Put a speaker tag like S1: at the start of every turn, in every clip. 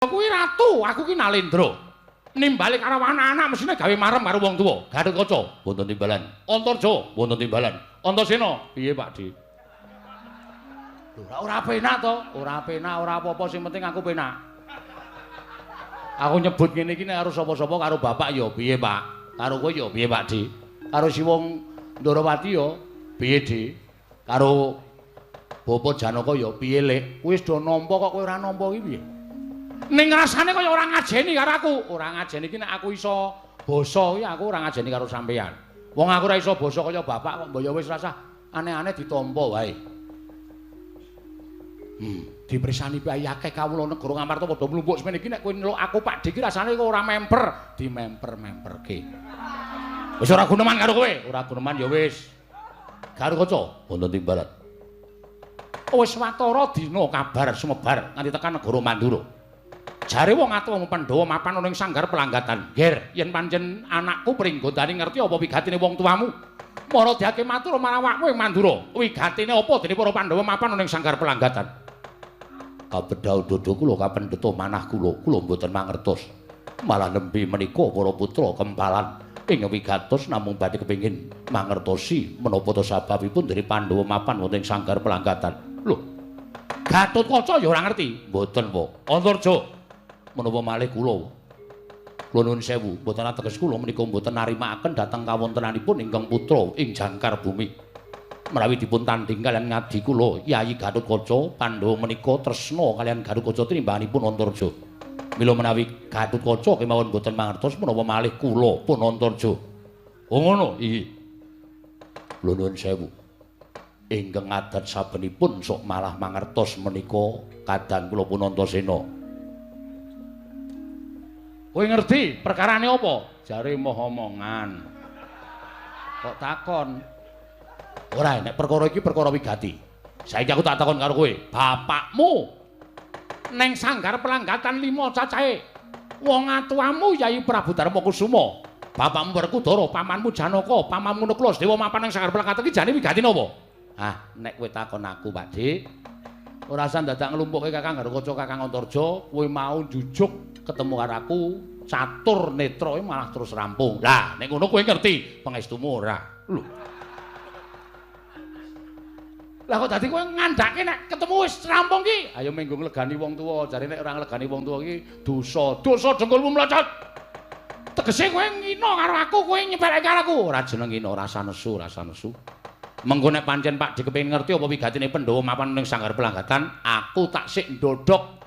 S1: Kuwi ratu, aku ki Nalendra. Nimbale karo anak-anak mesine gawe marem karo wong tuwa. Gatotkaca, wonten timbalan. Antarja, wonten timbalan. Antasena, piye Pak Di? Lho, ora penak to? Ora penak, ora apa-apa, sing penting aku penak. Aku nyebut ngene iki nek karo sapa-sapa karo bapak ya piye, Pak? Karo kowe ya piye, Pak Di? Karo si wong Ndorowati ya piye, Di? Karo Bapak Janaka ya piye, Lek? Wis do nampa kok kowe ora nampa iki piye? Ning rasane kaya ora ngajeni karo aku. Ora ngajeni iki nek aku iso basa iki aku ora ngajeni karo sampeyan. Wong aku ora iso basa kaya bapak kok mbok ya wis rasah aneh-aneh ditampa wae. Dipersani piye akeh kawula negara Ngamarta padha mlumpuk semene iki nek kowe nyeluk aku Pak Dik iki rasane kok ora memper, dimemper-memperke. Wis ora guneman karo kowe, ora guneman ya wis. Garukaca wonten timbalan. Wis watara dina kabar sumebar nganti tekan negara Mandura. Jare wong atuwa Pandhawa mapan ana ing sanggar pelanggatan. Ger, yen pancen anakku Pringgondani ngerti apa wigatine wong tuamu. Mara diake matur marang awakmu ing Mandura. Wigatine apa dene para Pandhawa mapan ana ing sanggar pelanggatan? Kabedhau dodo kula kapendheta manah kula, kula mboten mangertos. Malah nembe menika para putra kempalan ing wigatos namung badhe kepengin mangertosi menapa ta sababipun dene Pandhawa mapan wonten ing sanggar pelanggatan. Lho, Gatotkaca ya ora ngerti. Mboten, Pak. Antarja menapa malih kula. Kula nuwun sewu, mboten ateges kula menika mboten narimakaken dhateng kawontenanipun ingkang putra ing jangkar bumi. Menawi dipun tanding kalian ngadi kula Yayi Gatotkaca, Pandhawa menika tresna kalian Gatotkaca tinimbanganipun Antarja. Mila menawi Gatotkaca kemawon mboten mangertos menapa malih kula pun Antarja. Oh ngono, iya. Kula nuwun sewu. Ingkang adat sabenipun sok malah mangertos menika kadang kula pun Antasena. Kowe ngerti perkarane apa? Jare moh omongan. Kok takon? Ora, nek perkara iki perkara wigati. Saiki aku tak takon karo kowe, bapakmu neng sanggar pelanggatan 5 cacahe. Wong atuamu Yayi Prabu Darma Kusuma, bapakmu Werkudara, pamanmu Janaka, pamanmu Nakula Sadewa mapan nang sanggar pelanggatan iki jane wigati napa? Ah, nek kowe takon aku, Pak Dik, ora usah dadak nglumpukke Kakang Garukaca, Kakang Antarja, kowe mau njujuk ketemu karo aku, catur netra malah terus rampung. Lah, nek ngono kowe ngerti pangestumu ora? Lho. Lah kok dadi kowe ngandhake nek ketemu wis rampung ki? Ayo menggo nglegani wong tuwa, jare nek ora nglegani wong tuwa ki dosa. Dosa dengkulmu mlocot. Tegese kowe ngina karo aku, kowe nyepeleke karo aku. Ora jeneng ngina, rasa nesu, rasa nesu. Mengko nek pancen Pak Dik kepengin ngerti apa wigatine Pandhawa mapan ning sanggar pelanggatan, aku tak sik ndodhok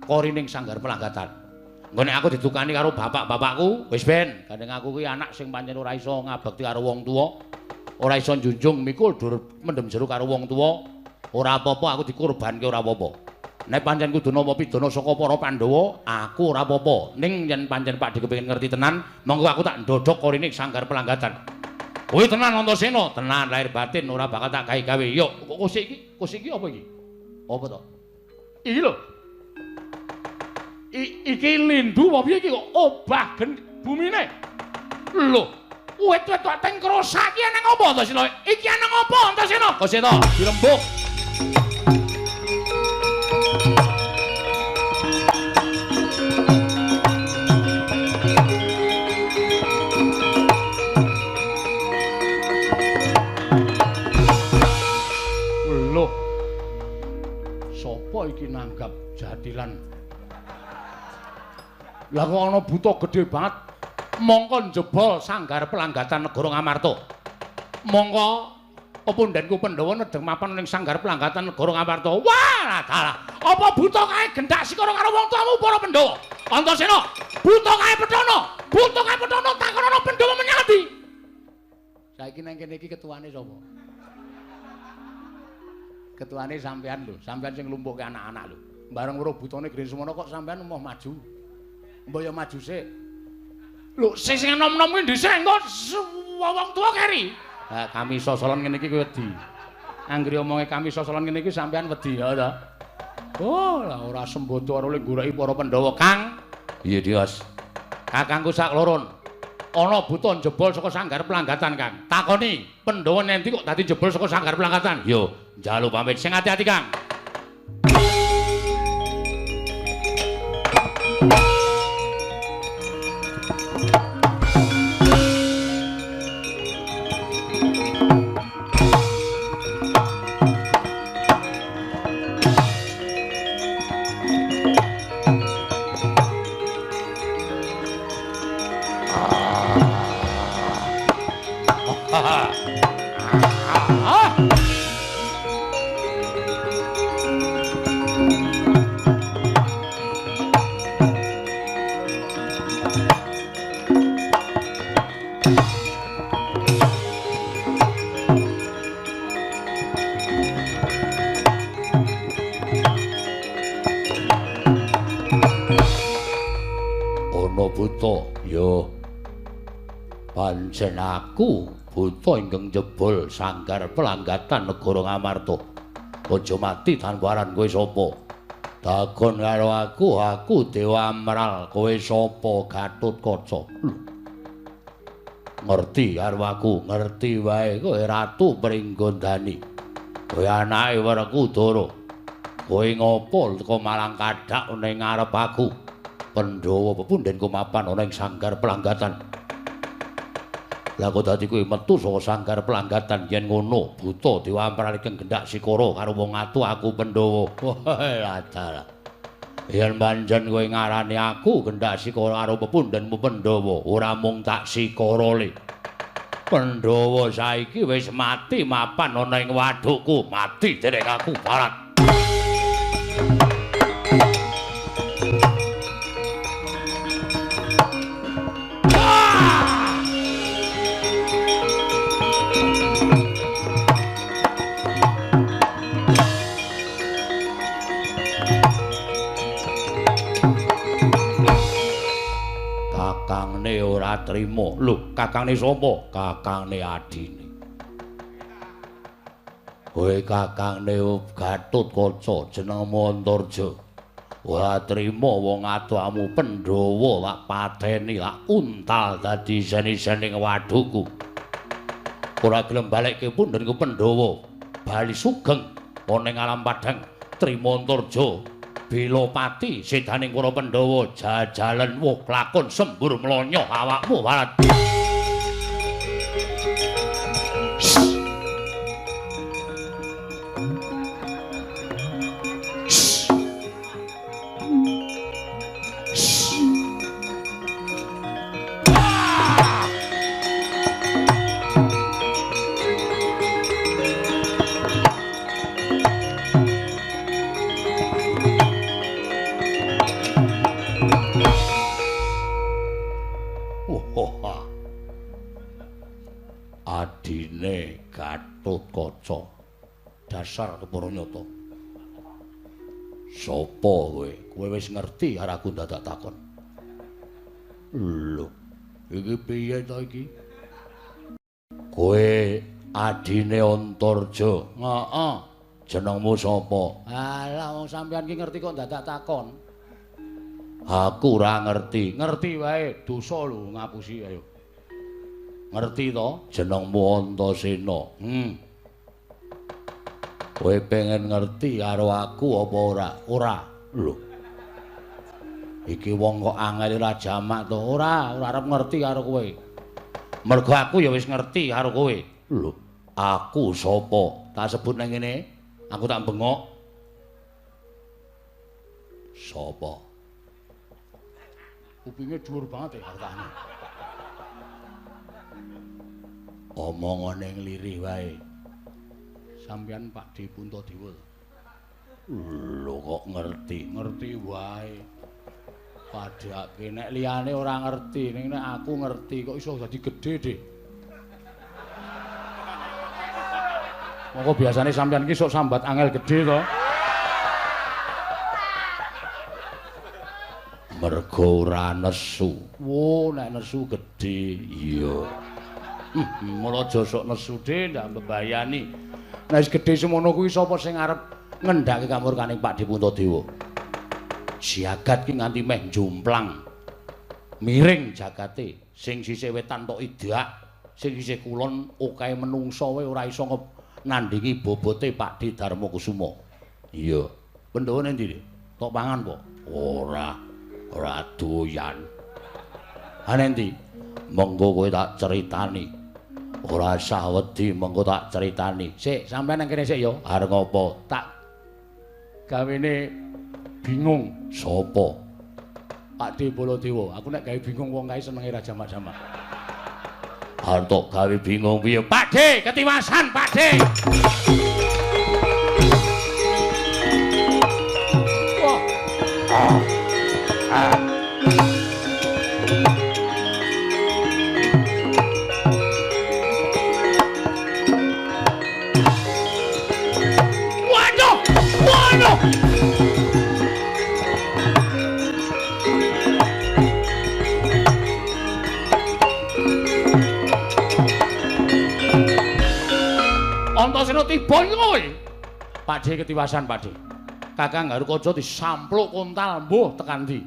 S1: kori ning sanggar pelanggatan. Engko nek aku didukani karo bapak-bapakku, wis ben, gandeng aku kuwi anak sing pancen ora iso ngabekti karo wong tuwa, ora iso njunjung mikul dur mendem jero karo wong tuwa, ora apa-apa aku dikurbanke ora apa-apa. Nek pancen kudu nampa pidana saka para Pandhawa, aku ora apa-apa. Ning yen pancen Pak Dik kepengin ngerti tenan, monggo aku tak ndodhok kori ning sanggar pelanggatan. Kowe tenan Antasena, tenan lahir batin ora bakal tak gawe-gawe. Yo, kok kosik iki? Kosik iki apa iki? Apa to? Iki lho. Iki lindu apa piye iki kok obah bumine? Lho, wit-wit kok teng krosak iki ana apa Antasena? Iki ana apa Antasena? Kosena, dirembuk. Lho. Sapa iki nanggap jathilan? Lah kok ana buta gedhe banget mongko njebol sanggar pelanggatan negara Ngamarta. Mongko pepundhenku Pandhawa nedheng mapan ning sanggar pelanggatan negara Ngamarta. Wah, dalah. Apa buta kae gendak sikara karo wong tuamu para Pandhawa? Antasena, buta kae pethana. Buta kae pethana takonono Pandhawa menyang endi? Saiki nang kene iki ketuane sapa? Ketuane sampean lho, sampean sing nglumpukke anak-anak lho. Bareng weruh butane Gren Sumono kok sampean emoh maju. Mbok ya maju sik. Lho, sing enom-enom kuwi dhisik engko wong tuwa keri. Ha, kami sosolon ngene iki kowe wedi. Anggere omonge kami sosolon ngene iki sampean wedi ya ta. Oh, lah ora sembodo karo le goleki para Pandhawa, Kang. Iya, Dios. Kakangku sak loron. Ana buta njebol saka sanggar pelanggatan, Kang. Takoni, Pandhawa nendi kok dadi njebol saka sanggar pelanggatan? Yo, njaluk pamit sing ati-ati, Kang. Buta? Ya. Pancen aku buta ingkang jebol sanggar pelanggatan negara Ngamarta. Aja mati tanpa aran kowe sapa? Takon karo aku, aku Dewa Amral. Kowe sapa? Gatotkaca. Ngerti karo aku, ngerti wae kowe Ratu Pringgondani. Kowe anake Werkudara. Kowe ngopo teka malang kadhak ning ngarep aku? Pandhawa pepundhenku mapan ana ing sanggar pelanggatan. Lah kok dadi kowe metu saka sanggar pelanggatan yen ngono buta Dewa Amral ingkang gendhak sikara karo wong atu aku Pandhawa. Wah, dalah. Yen pancen kowe ngarani aku gendhak sikara karo pepundhenmu Pandhawa, ora mung tak sikara le. Pandhawa saiki wis mati mapan ana ing wadukku, mati dening aku Barat. Kakangne ora trima. Lho, kakangne sapa? Kakangne adine. Kowe kakangne Gatotkaca jenengmu Antarja. Ora trima wong atuamu Pandhawa lak pateni lak untal dadi isen-isening wadukku. Ora gelem balekke pundhenku Pandhawa. Bali sugeng ana ing alam padhang trima Antarja. Bilopati sedaning para Pandhawa jajalan wuh lakon sembur mlonyoh awakmu Barat. Adine Gatotkaca dasar kepara nyata. Sapa kowe? Kowe wis ngerti karo aku dadak takon. Lho, iki piye to iki? Kowe adine Antarja. Heeh. Jenengmu sapa? Alah wong sampeyan ki ngerti kok dadak takon. Aku ora ngerti. Ngerti wae, dosa lho ngapusi ayo. Ngerti to? Jenengmu Antasena. Kowe pengen ngerti karo aku apa ora? Ora. Lho. Iki wong kok angel ora jamak to? Ora, ora arep ngerti karo kowe. Mergo aku ya wis ngerti karo kowe. Lho, aku sapa? Tak sebut nang ngene, aku tak bengok. Sapa? Kupinge dhuwur banget ya hartane. Omongane nglirih wae. Sampeyan Pak D Puntadewa. Lho kok ngerti? Ngerti wae. Padhake nek liyane ora ngerti, ning nek aku ngerti kok iso dadi gedhe, Dik. Monggo biasane sampeyan iki sok sambat angel gedhe to. Mergo ora nesu. Wo, nek nesu gedhe. Iya. Mula aja sok nesu dhe, ndak mbebayani. Nek wis gedhe semono kuwi sapa sing arep ngendhake kamurkaning Pak D Puntadewa? Jagat ki nganti meh jomplang. Miring jagate, sing sisih wetan tok idak, sing sisih kulon okahe menungsa wae ora iso nandhingi bobote Pak D Darmakusuma. Iya. Pandhawa ning ndi? Tok pangan po? Ora. Ora doyan. Ha ning ndi? Monggo kowe tak critani. Ora usah wedi, monggo tak critani. Sik, sampeyan nang kene sik ya. Arep ngopo? Tak gawene bingung. Sopo? Pak D Baladewa. Aku nek gawe bingung wong kae senenge ra jamak-jamak. Arep tok gawe bingung piye? Pak D, ketiwasan Pak D. Wah. Ah. Waduh! Waduh! tiba iki kowe. Pakde ketiwasan, Pakde. Kakang Garukaca disampluk kontal mbuh tekan ndi.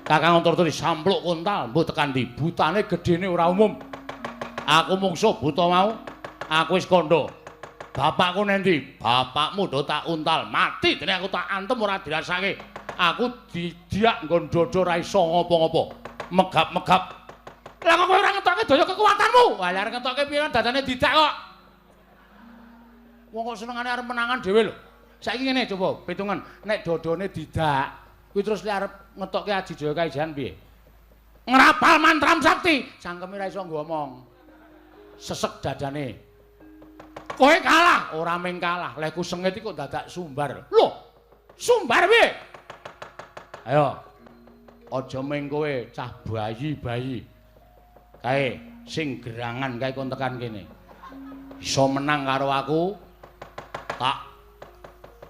S1: Kakang Antarja disampluk kontal mbuh tekan ndi. Butane gedene ora umum. Aku mungsuh buta mau. Aku wis kandha. Bapakku nendi? Bapakmu do tak untal mati dene aku tak antem ora dirasake. Aku didiak nggon dada ora iso ngopo-ngopo. Megap-megap. Lah kok kowe ora ngetokke daya kekuatanmu? Wah, arep ngetokke piye dadane didak kok. Wong kok senengane arep menangan dhewe lho. Saiki ngene coba pitungan, nek dodone didak, kuwi terus lek arep ngetokke Aji Jaya Kaijan piye? Ngrapal mantram sakti, cangkeme ora iso ngomong. Sesek dadane. Kowe kalah, ora mung kalah. Lehku sengit iki kok dadak sumbar. Lho, sumbar piye? Ayo. Aja mung kowe cah bayi-bayi. Kae sing gerangan kae kon tekan kene. Iso menang karo aku tak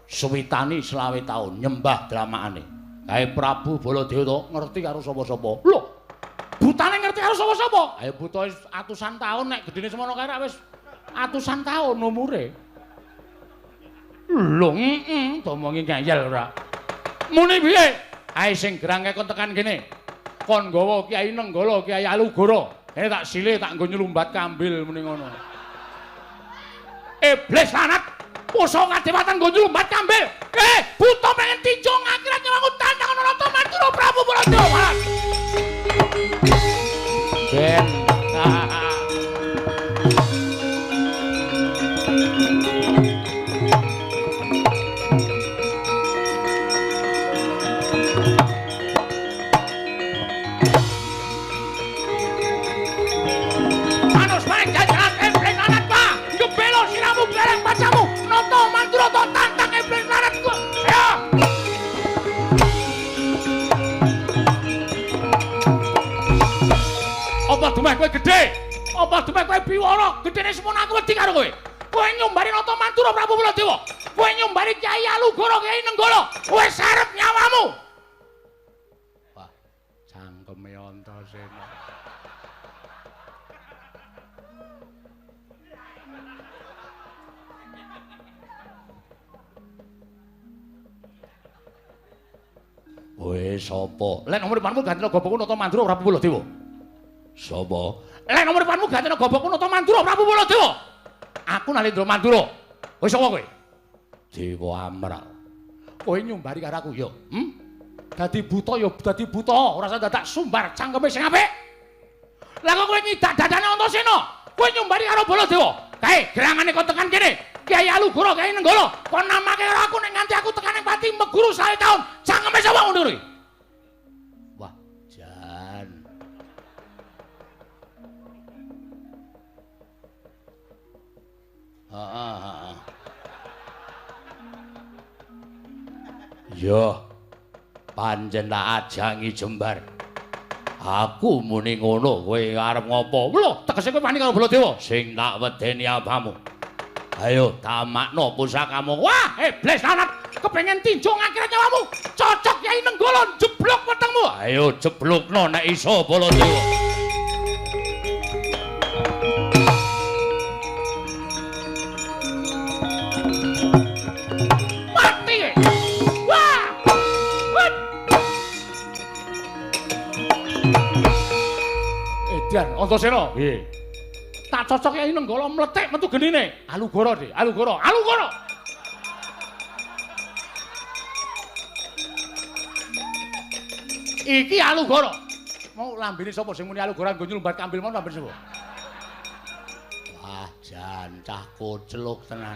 S1: suwitani 25 taun nyembah dramakane. Kae Prabu Baladewa to ngerti karo sapa-sapa. Lho, butane ngerti karo sapa-sapa? Ayo buta atusan taun nek gedene semono kae wis atusan taun umure. Lho, heeh, domongi ngeyel ora. Muni piye? Ae sing gerang kae kon tekan kene. Kon nggawa Kyai Nenggala, Kyai Alugoro. Kene tak silih tak nggo nyelumbat kambil muni ngono. Iblis lanat, pusaka kadewatan nggo nyelumbat kambil. Eh, buta pengen tinjung akhirat nyawaku tantang Nata Mandura Prabu Baladewa. Ben. Dumeh kowe gedhe. Apa dumeh kowe biwara? Gedhene semono aku wedi karo kowe. Kowe nyumbari Nata Mandura Prabu Baladewa. Kowe nyumbari Kyai Alugoro, Kyai Nenggala. Kowe sarep nyawamu. Wah, cangkeme Antasena. Kowe sapa? Lek nomor depanmu ganti gobokku Nata Mandura Prabu Baladewa. Sapa? Lek nomor depanmu ganti gobokku Nata Mandura Prabu Baladewa. Aku Nalendra Mandura. Kowe sapa kowe? Dewa Amral. Kowe nyumbari karo aku ya? Hm? Dadi buta ya dadi buta, ora usah dadak sumbar cangkeme sing apik. Lah kok kowe ngidak dadane Antasena? Kowe nyumbari karo Baladewa. Kae gerangane kon tekan kene. Kyai Alugoro, Kyai Nenggala, kon namake karo aku nek nganti aku tekan ning pati meguru 100 taun. Cangkeme sapa ngono kuwi? Wah, jan. Heeh. Yo, pancen tak ajangi jembar. Aku muni ngono, kowe arep ngopo? Lho, tegese kowe wani karo Baladewa. Sing tak wedeni apamu? Ayo tamakno pusakamu. Wah, iblis lanat, kepengin tinjung akhirat nyawamu. Cocok Kyai Nenggala jeblok wetengmu. Ayo jeblokno nek iso Baladewa. Edan, Antasena. Nggih. Tak cocok Kyai Nenggala mlethik metu genine. Alugoro, Dik. Alugoro, Alugoro. Iki Alugoro. Mau lambene sapa sing muni Alugoro nggo nyelumbat kambil mau lambene sapa? Wah, jan cah kocluk tenan.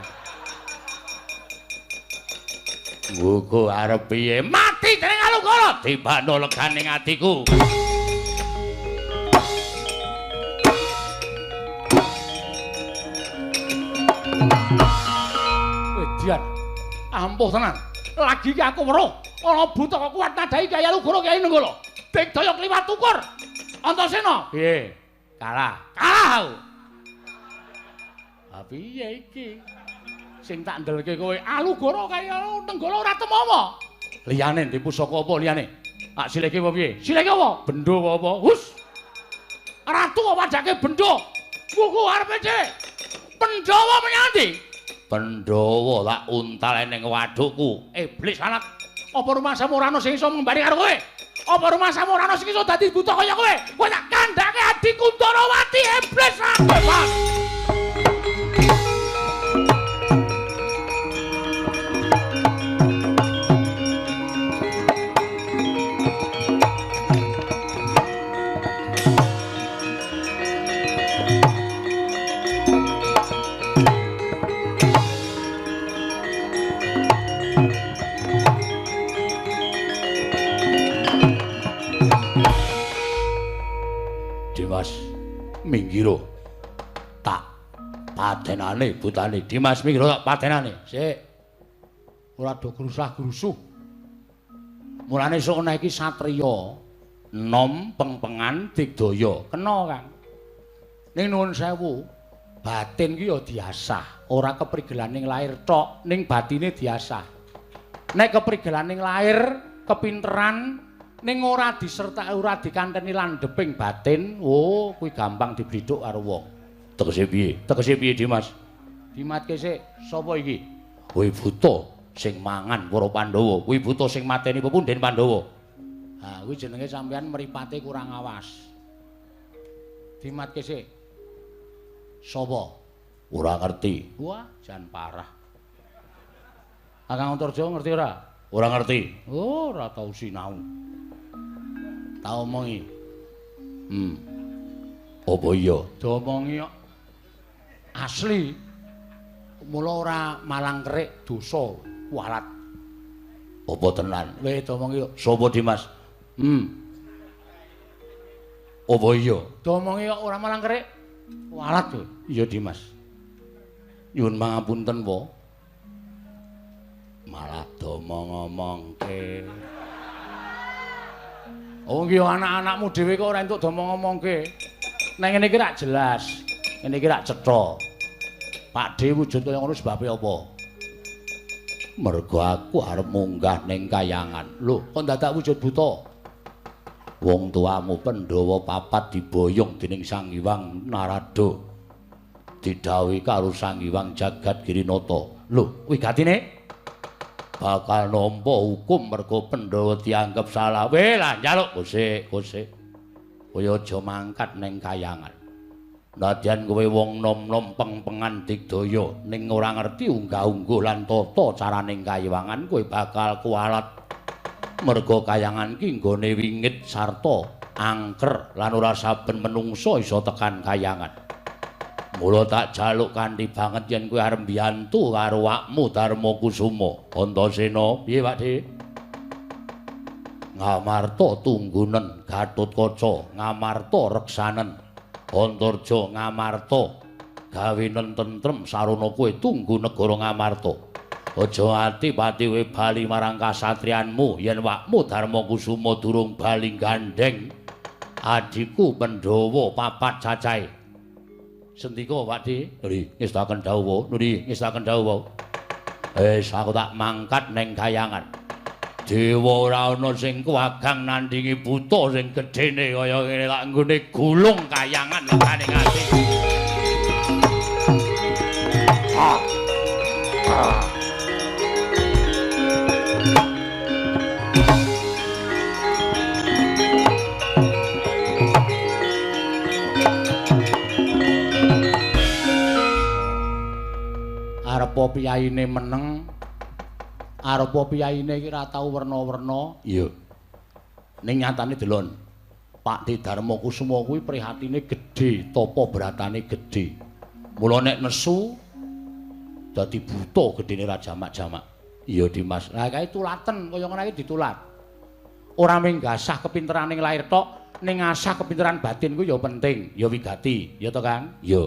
S1: Nggo arep piye? Mati dening Alugoro. Tibano legane atiku. Edian, ampuh tenan. Lagi iki aku weruh ana buta kok kuat nadai Kyai Alugoro Kyai Nenggala. Digdaya kliwat ukur. Antasena. Piye? Kalah. Kalah aku. Ha piye iki? Sing tak ndelke kowe Alugoro Kyai Nenggala ora temowo. Liyane ndi pusaka apa liyane? Tak silihke apa piye? Silihke apa? Bendo apa apa? Hus. Ratu kok wajake bendo. Buku arepe dhewe. Pandhawa menyang ndi? Pandhawa tak untal ning wadukku. Iblis anak, apa rumangsamu ora ana sing iso ngembari karo kowe? Apa rumangsamu ora ana sing iso dadi buta kaya kowe? Kowe tak kandhake adikku Ndarawati, iblis anak. Dimas minggiro tak patenane butane. Dimas minggiro tak patenane. Sik. Ora do grusah-grusuh. Mulane sok ana iki satriya nom pengpengan digdaya. Kena, Kang. Ning nuwun sewu, batin ki ya diasah, ora keprigelaning lahir tok, ning batine diasah. Nek keprigelaning lahir, kepinteran ning ora disertai ora dikanteni landheping batin, oh kuwi gampang diblithuk karo wong. Tegese piye? Tegese piye, Dimas? Dimatke sik, sapa iki? Kuwi buta sing mangan para Pandhawa, kuwi buta sing mateni pepundhen Pandhawa. Ha, kuwi jenenge sampean mripate kurang awas. Dimatke sik. Sapa? Ora ngerti. Wah, jan parah. Kakang Antarja ngerti ora? Ora ngerti. Oh, ora tau sinau. Tak omongi. Apa iya? Diomongi kok. Asli. Mula ora malang kerik dosa kualat. Apa tenan? Weh diomongi kok. Sapa Dimas? Apa iya? Diomongi kok ora malang kerik kualat kowe. Iya Dimas. Nyuwun pangapunten, Po. Malah domong-omongke. Oh iki anak-anakmu dhewe kok ora entuk domong-omongke. Nang ngene iki rak jelas. Ngene iki rak cetha. Pakdhe wujud kaya ngono sebabe apa? Mergo aku arep munggah ning kayangan. Lho, kok dadak wujud buta? Wong tuamu Pandhawa papat diboyong dening Sang Hyang Narada. Didhawuhi karo Sang Hyang Jagat Girinata. Lho, kuwi gatine? Bakal nampa hukum mergo Pandhawa dianggep salah. Weh lah njaluk kosek kosek. Kowe aja mangkat ning kayangan. Nadyan kowe wong nom-nom pengpengan digdaya ning ora ngerti unggah-ungguh lan tata caraning kayangan kowe bakal kualat. Mergo kayangan ki nggone wingit sarta angker lan ora saben menungsa iso tekan kayangan. Mula tak jaluk kanthi banget yen kowe arep mbiyantu karo awakmu Darma Kusuma. Antasena, piye Pak Dik? Ngamarta tunggunen Gatotkaca, Ngamarta reksanen Antarja, Ngamarta gawenen tentrem sarana kowe tunggu negara Ngamarta. Aja ati-pati kowe bali marang kasatriyanmu yen awakmu Darma Kusuma durung bali gandheng adhiku Pandhawa papat cacahe. Sendika Pak Dik. Nuri ngestaken dawuh, nuri ngestaken dawuh. Wis aku tak mangkat ning kayangan. Dewa ora ana sing kuwagang nandingi buta sing gedene kaya ngene tak nggone gulung kayangan lekane ati. Arepa piyaine meneng, arepa piyaine iki ora tau werna-werna. Iya. Ning nyatane delon, Pak Darma Kusuma kuwi prihatine gedhe, tapa bratane gedhe. Mula nek nesu dadi buta gedene ra jamak-jamak. Iya Dimas. Lah kae tulaten kaya ngono iki ditulat. Ora mung gasah kepinteraning lahir tok, ning ngasah kepinteran batin kuwi ya penting, ya wigati. Ya to, Kang? Iya.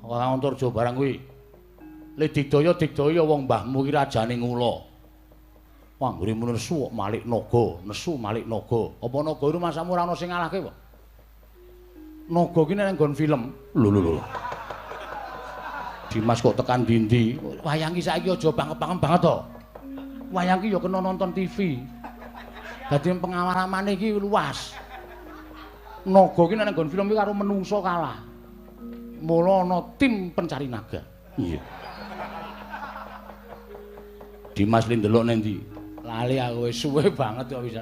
S1: Ora Antarja barang kuwi. Le digdaya digdaya wong mbahmu ki rajane ngula. Panggone nesu kok malik naga, nesu malik naga. Apa naga rumasamu ora ana sing ngalahke kok? Naga ki nek nggon film. Lho lho lho. Dimas kok tekan dindi. Wayang ki saiki aja bangep-bangep banget to. Wayang ki ya kena nonton TV. Dadi pengalamane iki luas. Naga ki nek nggon film ki karo menungso kalah. Mula ana tim pencari naga. Iya. Dimas li ndelok ning ndi? Lali aku, wis suwe banget kok bisa.